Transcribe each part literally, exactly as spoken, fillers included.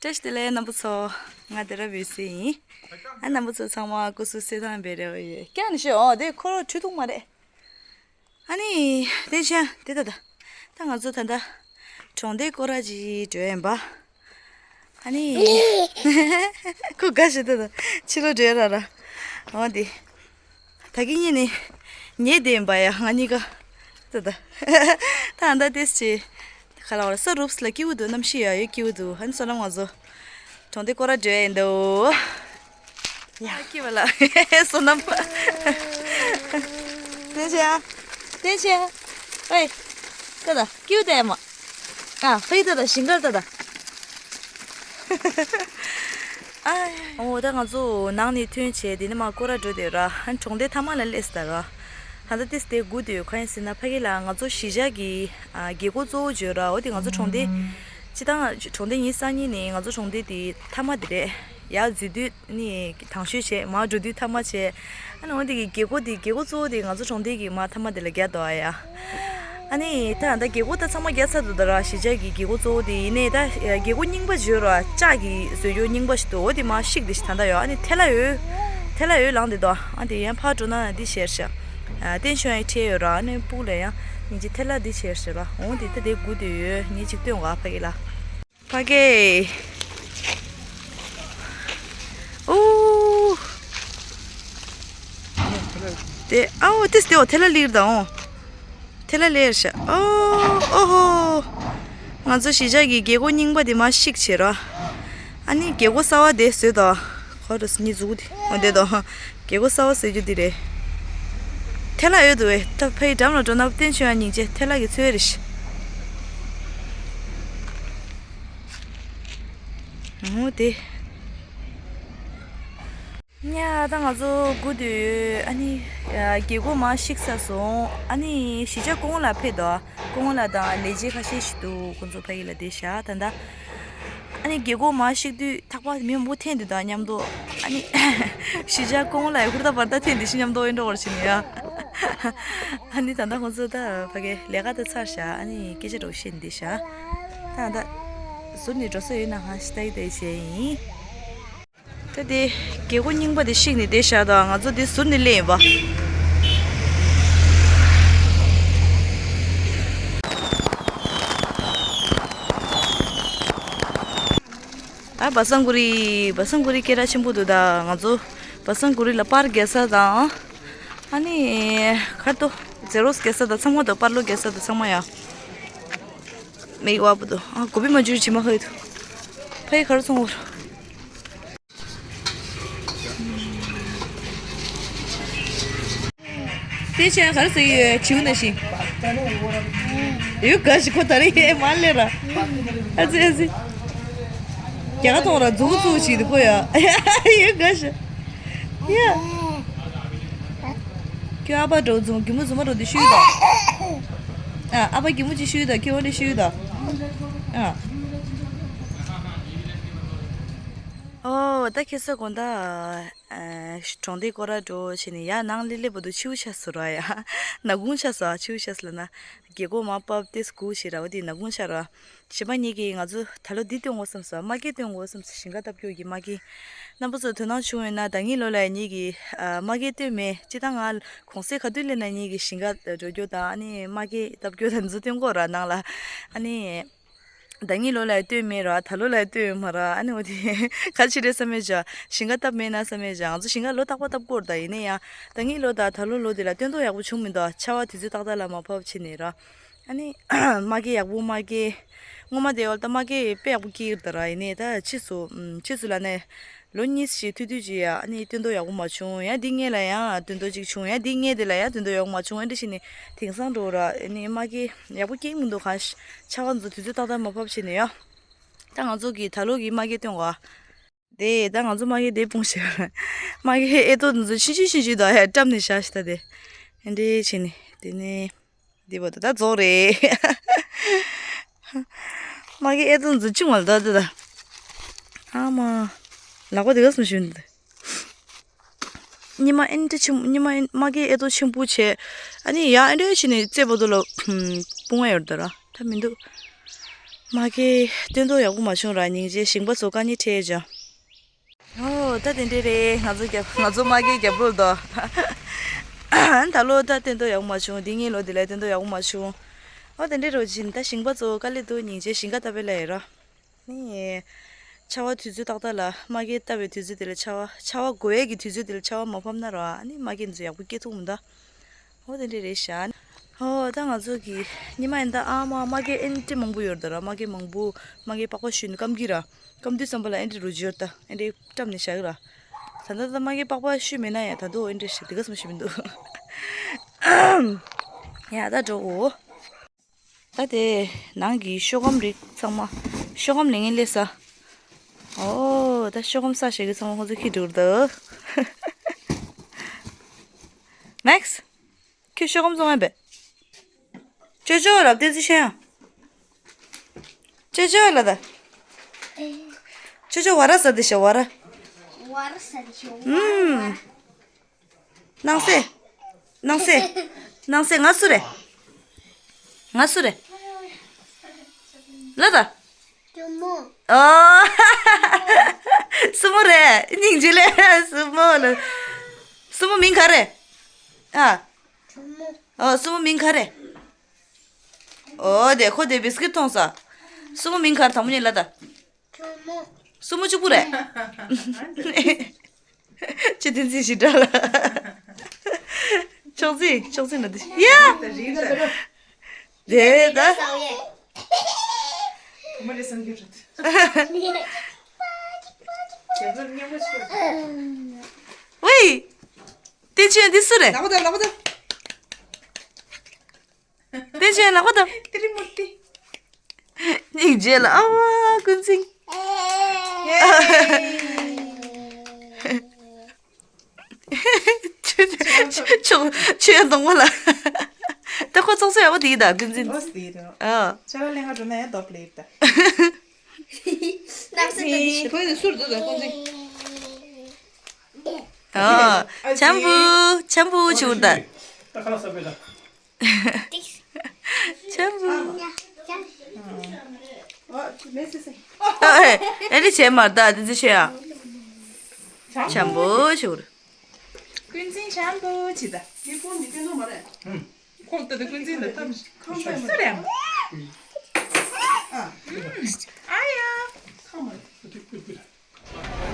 བཀྲ་ཤིས་བདེ་ལེགས་རྣམ་པ་ཚོ། ང་དེ་ར་བི་སི་ཡིན། ཨ་རྣམ་པ་ཚོ་ཚང་མ་སྐུ་གཟུགས་གསལ་ཐང་བེ་རེ་བ་ཡོད་ཀྱང་ནི་ཤི་འོ་དེ་ཁོ་རོ་ཁྲུ་ཐུག་མ་རེད། ཨ་ནི་དེ་ཆ་དེ་ད་ད་ད་ང་ཚོ་ད་ད་གྲོང་སྡེ་སྐོར་ར་ཅིག་འགྲོ་ཡིན་པ། ཨ་ནི་ཁོ་དགའ་ཞིག་ད་ད་ཕྱི་ལོ་འགྲོ་ར་ར་འོ་དེ། ད་གིན་ཉིན་ནི་ཉེ་དེ་འབའ་ཡ་ང་གཉིས་ཀ་ད་ད་ད་ད་ཏེས་ཆེ་ཁ་ལ་བར་ས་རུབས་ལ་སྐྱིད་པོ་འདུག་གནམ་གཤིས་ཡ་ཡོད་སྐྱིད་པོ་འདུག་ཧན་སོ་ནམ་ང་ཚོ་གྲོང་སྡེ་སྐོར་ར་འགྲོ་ཡ་ཡིན་འདུག་ཡ་སྐྱིད་པ་ལ་སོ་ནམ་ཏེན་ཆེ་ཡ་ཏེན་ཆེ་ཡ་ཨེ་ད་ད་སྐྱིད་པོ་དེ་མ་ཨ་ཕེ་ད་ད་ཞིང་ཁར་ད་ད། ཨ། འོ་ད་ང་ཚོ་ནང་ནས་ཐོན་བྱས་དེ་ནས་མར་སྐོར་ར་འགྲོ་དེ་ར་ཧན་གྲོང་སྡེ་མཐའ་མ་ལ་སླེབས་ད་ར། ཧན་ད་ཏིས་དེ་སྒུག་དེ་ཡོད་ཁ་ཡིན་ཟེར་ན་ཕ་གི་ལ་ང་ཚོ་གཞིས་ཆགས་ཀྱི་ཨ་རྒྱལ་སྒོ་གཙོ་བོ་བརྗོད་ར་འོ་དེ་ང་ཚོ་གྲོང་སྡེ་སྤྱི་བཏང་གྲོང་སྡེ་ཉི་ཤུ་རྩ་གཉིས་ནས་ང་ཚོ་གྲོང་སྡེ་དེ་མཐའ་མ་དེ་རེད། ཡར་འཛུལ་དུས་ནི་དང་ཤོས་བྱས་མར་འགྲོ་དུས་མཐའ་མ་བྱས། ཨ་ནི་འོ་དེ་གི་རྒྱལ་སྒོ་དེ་རྒྱལ་སྒོ་གཙོ་བོ་དེ་ང་ཚོ་གྲོང་སྡེ་གི་མར་མཐའ་མ་དེ་ལ་རྒྱག་འདུག་ཨ་ཡ། ཨ་ནི་ད་ད་རྒྱལ་སྒོ་ད་ཚང་མ་རྒྱག་ཚར་འདུག་ད་ར་གཞིས་ཆགས་ཀྱི་རྒྱལ་སྒོ་གཙོ་བོ་དེ་ཡིན་ནའི་ད་རྒྱལ་སྒོ་རྙིང་པ་བརྗོད་ར་ལྕགས་ཀྱི་བཟོས་རྒྱུ་རྙིང་པ་ཞིག་འདུག་འོ་དེ་མར་བཤིག་དེ་ཞིག་ད་ད་ཡོད། ཨ་ནི་ཐལ་ལ་ཡོད། ཐལ་ལ་ཡོད་ལངས་དེ་འདུག་ཨ་དེ་ཡང་ཕར་འགྲོ་ན་འདི་བྱས་ཤག་ཨ་བསྟན་ཆོས་ཡང་ཁྲིད་ཡོད་ར་ཨ་ནི་སྤུག་ལ་ཡང་ཉིན་གཅིག་ཐལ་ལ་འདི་བྱས་ཤག་ར་འོང་དེ་ད་དེ་སྒུག་དེ་ཡོད་ཉིན་གཅིག་སྟོན་ག་ཕ་གི་ལ། ཕ་གི། ཨོ། དེ་ཨའོ་ཏིས་དེའོ་ཐལ་ལ་ལིར་ད་འོང་། ཐལ་ལ་ལེར་ཤ་ཨོ་ཨོ་ཧོ། ང་ཚོ་གཞིས་ཆགས་ཀྱི་རྒྱལ་སྒོ་རྙིང་པ་དེ་མར་བཤིག་བྱེད་ར། ཨ་ནི་རྒྱལ་སྒོ་གསར་བ་དེ་བཟོས་ད། ཁོ་ར་སི་ནི་འཛུགས་དེ་འོ་དེ་ད། རྒྱལ་སྒོ་གསར་བ་ཟེར་རྒྱུ་དེ་རེད། ཐལ་ལ་ཡོད་དུ་བས་ད་ཕའི་འགྲམ་ལ་འགྲོ་ན་བསྟན་ཆོས་ཡང་སྙིང་རྗེ་ཐལ་ལ་གི་ཚོད་རེ་ཤི། འོ་དེ། ཉ་ད་ང་ཚོ་སྒུག་དུས་ཨ་ནི་རྒྱལ་སྒོ་མར་བཤིག་ཚར་སོང་། ཨ་ནི་གཞིས་ཆགས་ཀོང་ལ་ཕེབས་དོ། ཀོང་ལ་དང་ལས་བྱེད་ཁ་ཤས་ཤིག་འདུག་ཁོང་ཚོ་ཕ་གི་ལ་བསྡད་བཞག་ད་ལྟ། ཨ་ནི་རྒྱལ་སྒོ་མར་བཤིག་དུས་ཐག་པ་མི་མང་པོ་འཐེན་འདུག་ད་མཉམ་དུ། ཨ་ནི་གཞིས་ཆགས་ཀོང་ལ་ཧུར་ཐག་བར་ཐག་འཐེན་འདུག་ཤི་མཉམ་དུ་ཨེ་འགྲོ་བར་ཕྱིན་ཡ། ཨ་ནི་ད་ལྟ་ཁོང་ཚོ་ད་ཕ་གི་ལས་ཀ་ད་ཚར་བཞག་ཨ་ནི་སྐད་ཆ་འདྲ་བོ་བཤད་འདུག་བཞག་ད་ད་ཟུར་ནས་འགྲོ་ས་ཡོད་ན་ཧ་ཤི་ད་ཡི་ད་ཡི་བྱས་ཡིན། ད་དེ་རྒྱལ་སྒོ་རྙིང་པ་དེ་བཤིག་ནས་བསྡད་བཞག་དང་ང་ཚོ་དེ་ཟུར་ནས་སླེབས་ཡིན་པ། ཨ་བ་སང་གུ་རི་བ་སང་གུ་རི་སྐད་གྲགས་ཆེན་པོ་འདུག་ད་ང་ཚོ་བ་སང་གུ་རི་ལ་པར་རྒྱག་ས་དང་། ཨ་ནི་ཁར་ཏོ་ཛེ་རོ་སི་རྒྱག་ས་དང་ཚང་མ་འདུག་པར་ལོ་རྒྱག་ས་དང་ཚང་མ་ཡ། མིག་བ་པོ་འདུག་ཨ་གོ་བི་མ་འཇུ་ཇི་མ་ཧ་ཡི་འདུག་ཕ་ཡི་ཁར་སོང་བར། དེ་ཆེན་ག་རེ་ཟེར་གྱི་ཡོད་བྱིའུ་ནང་བཞིན། ཡོད་ག་ཞིག་ཁོ་ད་རེས་ཧེ་མ་ལེ་ར། ཨ་ཙི་ཨ་ཙི། རྒྱ་གར་ཐོང་ར་མཛུ་གུ་བཙུགས་བྱེད་དུ་ཁོ་ཡ། ཡོད་ག་ཞིག་ཡ། ཁྱོད་ཨ་ཕ་འགྲོ་རྫུན་གྱི་མོ་རྫུན་མ་འགྲོ་དུས་ཤུལ་དང་། ཨ་ཨ་ཕ་གྱི་མོ་ཅིག་ཤུལ་དང་ཁྱོད་འདི་ཤུལ་དང་། ཨ། ཨོ་ད་ཁྱེད་ཚོ་དགོང་དག་ཨ་གྲོང་སྡེ་སྐོར་ར་འགྲོ་བྱས་ནས་ཡར་ནང་སླེབས་སླེབས་པ་དུ་ཆིའུ་ཆགས་སོ་ར་ཡ། ནག་ཁུང་ཆགས་སོ་ཨ་ཆིའུ་ཆགས་སོ་ལ་ན། རྒྱལ་སྒོ་མར་ཕབ་སྟེ་སྒུག་བྱེད་ར་བ་དེ་ནག་ཁུང་ཆགས་ར། གཞན་པ་ཉིད་ཀྱིས་ང་ཚོ་ད་ལོ་འདི་སྟོན་དགོས་བསམ་སོ་མ་སྐྱེས་སྟོན་དགོས་བསམ་སོ་ཞིང་ཁ་བཏབ་རྒྱུ་གི་མ་སྐྱེས། རྣམ་པ་ཚོ་དོ་སྣང་བྱུང་ཡོད་ན་ད་ངེད་ལོ་ལ་ཉིད་ཀྱིས་མ་སྐྱེས་སྟོན་མེད་ཅི་ད་ང་གོང་སེ་ག་དུས་ལས་ན་ཉིད་ཀྱིས་ཞིང་ཁ་འགྲོ་རྒྱུ་དང་ཨ་ནི་མ་སྐྱེས་བཏབ་རྒྱུ་དང་འཛུ་སྟོན་དགོས་ར་ནང་ལ་ཨ་ནི། ད་ངེད་ལོ་ལ་ཡ་སྟོན་མེད་ར་ད་ལོ་ལ་ཡ་སྟོན་ཡོད་མ་ར་ཨ་ནི་འོ་དེ་ག་ཅི་རེད་བསམ་མེད་ཅ་ཞིང་ཁ་བཏབ་མེད་ན་བསམ་མེད་ཅ་ང་ཚོ་ཞིང་ཁ་ལོ་རྟག་པ་བཏབ་དགོས་ར་ད་ཡིན་ནའི་ཡང་ད་ངེད་ལོ་ད་ད་ལོ་ལོ་དེ་ལ་སྟོན་ཐོག་ཡག་པོ་བྱུང་མི་འདུག་ཆར་བ་དུས་ཚོད་ཏག་ཏག་ལ་མ་ཕབ་ཕྱིན་ནས་ར་ཨ་ནི་མ་སྐྱེས་ཡག་པོ་མ་སྐྱེས། སྔོན་མ་དེ་བར་ད་མ་སྐྱེས་དཔེ་ཡག་པོ་སྐྱེས་ཡོད་ད་ར་ཡིན་ནའི་ད་ཕྱིས་སུ་ཕྱིས་སུ་ལ་ནས། ལོ་གཉིས་ཤིག་ཐུག་དུས་ཀྱི་ཡ་ཨ་ནི་སྟོན་ཐོག་ཡག་པོ་མ་བྱུང་ཡ་འདི་ངེད་ལ་ཡང་སྟོན་ཐོག་ཅིག་བྱུང་ཡ་འདི་ངེད་དེ་ལ་ཡང་སྟོན་ཐོག་ཡག་པོ་མ་བྱུང་ཡ་འདི་ཞིག་ནི་དེང་སང་འགྲོ་ར་ཨ་ནི་མ་སྐྱེས་ཡག་པོ་སྐྱེས་མི་འདུག་ག་ཆ་ག་ཚོ་དུས་ཚོད་ཏག་ཏག་མ་ཕབ་བྱས་ནས་ཡ་ད་ང་ཚོ་གི་ད་ལོ་གི་མ་སྐྱེས་སྟོན་ག་དེ་ད་ང་ཚོ་མ་སྐྱེས་དེ་སྤུངས་ཤེས་མ་སྐྱེས་ཨེ་ཏོ་ཚོ་ཤིན་ཤིན་ཤིན་ཤིན་ད་ཡ་བཀྲམ་ནས་བཞག་ཤི་ད་དེ་ཨ་འདྲེ་བྱས་ནས་དེ་ནས། འདི་བ་ད་ད་རྫོགས་རེད། མ་གི་ཨེ་ཙོ་འཛུ་ཅིང་བ་ད་ད་ད། ཨ་མ། ལག་པ་དེ་ག་སུ་ཞུན་ད། ཉི་མ་ཨེན་ཏི་ཆེན་ཉི་མ་ཨེན་མ་གི་ཨེ་ཙོ་ཆེན་པོ་བྱས། ཨ་ནི་ཡ་ཨེ་འདྲ་བྱས་ནས་རྩེ་བ་དུ་ལ་སྤུང་བ་ཡོད་ད་ར་ད་མི་འདུག་མ་གི་སྟོན་ཐོག་ཡག་པོ་མ་བྱུང་ར། སྙིང་རྗེ། ཞིང་པ་ཚོ་དཀའ་ངལ་འཕྲད་ཀྱང་། ཨོ་ད་དེ་འདྲས་རེད། ང་ཚོ་རྒྱབ་ང་ཚོ་མ་གི་རྒྱབ་ལོགས་དོ། ད་ལོ་ད་སྟོན་ཐོག་ཡག་པོ་མ་བྱུང་། འདི་ངའི་ལོ་འདི་ལ་སྟོན་ཐོག་ཡག་པོ་མ་བྱུང་། ཨོ་དེ་འདྲས་རོ་བྱིན། ད་ཞིང་པ་ཚོ་དཀའ་ལས་འདུག་སྙིང་རྗེ། ཞིང་ཁ་ལྟ་བུ་ལ་ཡོད་ར། ནི། ཆར་པ་དུས་ཚོད་ཏག་ཏག་ལ་མ་གི་ལྟ་བའི་དུས་ཚོད་དེ་ལ་ཆར་པ། ཆར་པ་དགོས་ཡས་ཀྱི་དུས་ཚོད་དེ་ལ་ཆར་པ་མ་ཕབ་ན་ར། ཨ་ནི་མ་གི་འདི་ཚོ་ཡག་པོ་སྐྱེ་ཐུབ་མི་འདུག་ཨོ་དེ་འདྲས་རེད་ཤག་ཨོ་ད་ང་ཚོ་གི་ཉི་མ་ཡིན་ད། ཨ་མ་མ་གི་ཨེ་འདྲས་མང་པོ་ཡོད་རེད་ད་ར། མ་གི་མང་པོ། མ་གི་པགས་པ་བཤུས་ནས་སྐམ་གི་ར། སྐམ་དུས་ཙམ་པ་ལ་ཨེ་འདྲས་རུ་འཇུ་ཡོད་ད། ཨེ་འདྲས་བཀྲམ་ནས་བཞག་གི་ར། ད་ད་ད་མ་གི་པགས་པ་བཤུས་མེད་ན་ཡང་ད་དུང་ཨེ་འདྲས་ཞིག་དེ་ག་སུ་ཞིག་མི་འདུག་ཡ་ད་འགྲོ་འོ། ད་དེ་ནང་གི་ཤོག་སྒམ་རིགས་ཚང་མ། ཤོག་སྒམ་ལེན་མཁན་སླེབས་ས། ཨོ་ད་ཤོག་སྒམ་ས་ཞེ་གི་ཚང་མ་ཁོང་ཚོ་ཁྱེར་འགྲོ་གི་འདུག་མེག་སི། ཁྱོད་ཤོག་སྒམ་བཙོང་ཡ་བས། ཅོ་ཅོ་རབ་བསྟན་ཚེ་ཤེས་ཡ། ཅོ་ཅོ་ལ་ད། ཅོ་ཅོ་ཝ་ར་ཟ་དེ་ཤ་ཝ་ར། ཝ་ར་ཟ་དེ་ཤ་ཝ་ར། ཨུམ། ནང་སེ། ནང་སེ། ནང་སེ། ང་སུ་རེད། ང་སུ་རེད། ལ་ད། ཇོ་མོ། ཨོ། སྲུ་མོ་རེད། སྙིང་རྗེ་ལེ། སྲུ་མོ་ལ། སྲུ་མོ་མིང་ག་རེད། ཨ། ཇོ་མོ། ཨོ་སྲུ་མོ་མིང་ག་རེད། ཨོ་དེ་ཁོ་དེ་བིས་ཀིཊ་འཐུང་ས། སྲུ་མོ་མིང་ག་རེད། དང་པོ་ཉིད་ལ་ད། ཇོ་མོ། སྲུ་མོ་གཅིག་པུ་རེད། ཅི་དེ་འཛིན་ཞིག་འདྲ་ལ། ཅོག་ཙེ་ཅོག་ཙེ་ན་དེ་ཡ། དེ་ད། ཝེ། དེ་ཆེན་འདི་སུ་རེད། ལག་པ་དང་ལག་པ་དང་། དེ་ཆེན་ལག་པ་དང་། དེ་རི་མོ་ཏི། སྙིང་རྗེ་ལ་ཨ་མ་ཀུན་གཟིངས། ཆུ་ཆུ་ཆུ་ཡང་གཏོང་བ་ལ། ད་ཁོ་ཚོགས་སུ་ཡག་པོ་དེ་ཡིན་ད་ཀུན་གཟིངས། ཨོ་སི་ཡིན་རོ། ཨ། ཆ་ལ་ལེན་ག་འགྲོ་ན་ཡང་དོབ་ལེ་ཡིན་ད། ནགས་ཚལ་ད་འདི་ཤི། ཁོ་ཡིན་སུར་འདུག་ད་ཀུན་གཟིངས། ཨ། ཆམ་པུ་ཆམ་པུ་ཆུ་ད། ད་ཁ་ལག་ཟ་དགོས་ད། ཆམ་པུ། ཨ་ཨེ་ཨེ་རི་བྱས་མར་ད་དེ་ཚེ་ཤོད་ཨ། ཆམ་པུ་ཆུ། ཀུན་གཟིངས་ཆམ་པུ་ཆི་ད། དེ་ཁོང་མི་བསྟན་ནོ་མ་རེད། ཁོང་ལྟ་དུ་ཀུན་གཟིངས་ལ་ལྟ་མི་ཤེས་ས་རེད། ཨ་ཡ།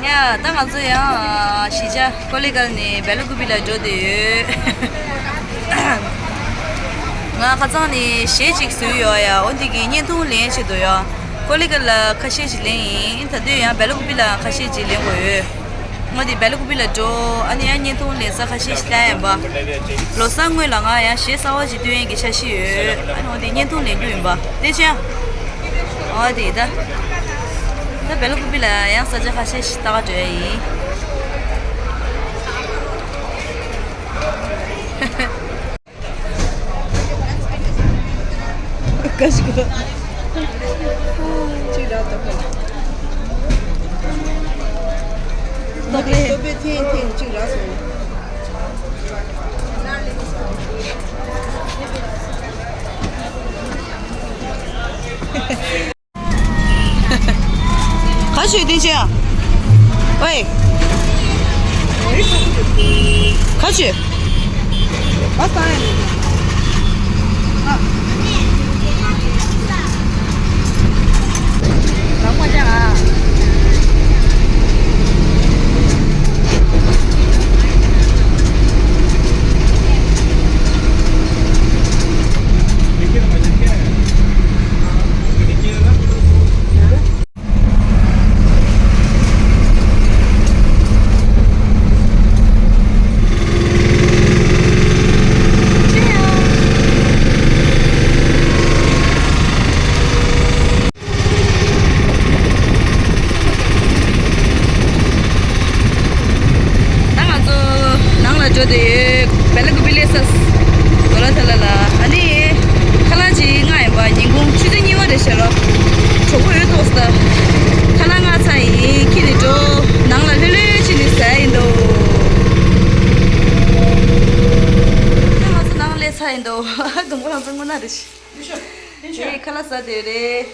ཡ་ད་ང་ཚོ་ཡང་གཞིས་ཆགས་ཀོ་ལི་གལ་ནས་བེ་ལ་ཀུ་པི་ལ་འགྲོ་བསྡད་ཡོད། ང་ཁ་སང་ནས་གཞས་གཅིག་བཟོས་ཡོད་ཡ། འོ་འདི་གི་བརྙན་ཐུང་ལེན་ཆེད་དུ་ཡ། ཀོ་ལི་གལ་ལ་ཁ་ཤས་ཤིག་ལེན་ཡིན། ད་དུང་ཡང་བེ་ལ་ཀུ་པི་ལ་ཁ་ཤས་ཅིག་ལེན་དགོས་ཡོད། ང་འདི་བེ་ལ་ཀུ་པི་ལ་འགྲོ། ཨ་ནི་ཡང་བརྙན་ཐུང་ལེན་ས་ཁ་ཤས་ཤིག་ལྟ་ཡིན་པ། ལོ་གསར་སྔོན་ལ་ང་ཡང་གཞས་གསར་བ་ཅིག་སྟོན་ཡས་ཀྱི་འཆར་གཞི་ཡོད། ཨ་ནི་འོ་འདི་བརྙན་ཐུང་ལེན་རྒྱུ་ཡིན་པ་དེ་བྱས། འོ་དེ་ད། ད་བེ་ལ་ཀུ་པི་ལ་ཡང་ས་ཆ་ཁ་ཤས་ཤིག་ལྟ་ག་འགྲོ་ཡ་ཡིན། ག་ཤོད་དེ་ཅི་ཡ། ཝེ། ག་ཤོད། ད་ང་ཚོ་ནང་ལ་འགྲོ་བསྡད་ཡོད། བེ་ལ་ཀུ་པི་ལེ་སི་དོ་ལ་ཐ་ལ་ལ། ཨ་ནི་ཁ་ལག་ཅིག་མངགས་ཡིན་པ། ཉིན་གུང་ཆུ་ཚོད་གཉིས་པ་རེད་ཤག་ལོ། གྲོགས་པོ་འོད་ཐོག་ས། ཁ་ལག་མངགས་ཚར་ཡིན། ཁྱེར་ནས་འགྲོ། ནང་ལ་ལྷོད་ལྷོད་བྱས་ནས་ཟ་ཡིན་འདུག་ད་ང་ཚོ་ནང་སླེབས་ཚར་ཡིན་འདུག་དགོང་མོ་རང་ཚོ་དངོས་གནས་རེད་ཤག་ཨེ་ཁ་ལག་ཟ་བསྡད་རེད།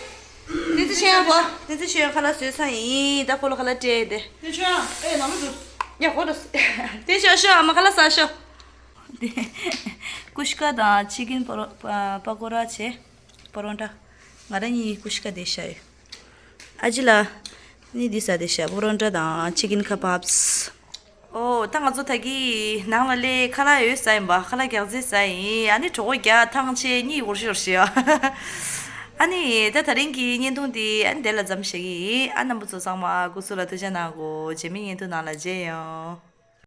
དེ་ཚེ་ཆེན་ཡང་གོ། དེ་ཚེ་ཆེན་ཡང་ཁ་ལག་བཟོས་ཚར་ཡིན། ད་ཁོ་ལ་ཁ་ལག་སྤྲད་དེ། དེ་ཆེན་ཡང་ཨེ་ནང་ལ་འགྲོ། ཡ་གོ་འགྲོ། དེ་ཤོག་ཤོག་ཨ་མ་ཁ་ལག་ཟ་ཤོག་དེ་ཀུ་ཤ་ཀ་དང་ཅི་ཀིན་པ་རོ་པ་པ་ཀོ་ར་བྱས། པ་རོན་ཊ། ང་རང་གཉིས་ཀུ་ཤ་ཀ་དེ་ཤ་ཡོད། ཨ་ཅི་ལ། ནི་འདི་ཟ་དེ་ཤ་པ་རོན་ཊ་དང་ཅི་ཀིན་ཁ་བབས། ཨོ་ད་ང་ཚོ་ད་གི་ནང་ལ་ལས་ཁ་ལག་ཡོད་ཟ་ཡིན་པ། ཁ་ལག་རྒྱག་རྩེ་ཟ་ཡིན། ཨ་ནི་གྲོད་ཁོག་རྒྱག་ཐང་ཆད་གཉིད་འོར་ཤོར་ཤི་ཨ། ཨ་ནི་ད་ད་རིང་གི་བརྙན་ཐུང་འདི་ཨ་ནི་དེ་ལ་མཚམས་བཞག་གི་ཡིན། ཨ་རྣམ་པ་ཚོ་ཚང་མ་སྐུ་གཟུགས་ལ་ཐུགས་ཅག་གནང་གོ། རྗེས་མའི་བརྙན་ཐུང་ནང་ལ་མཇལ་ཡོང་།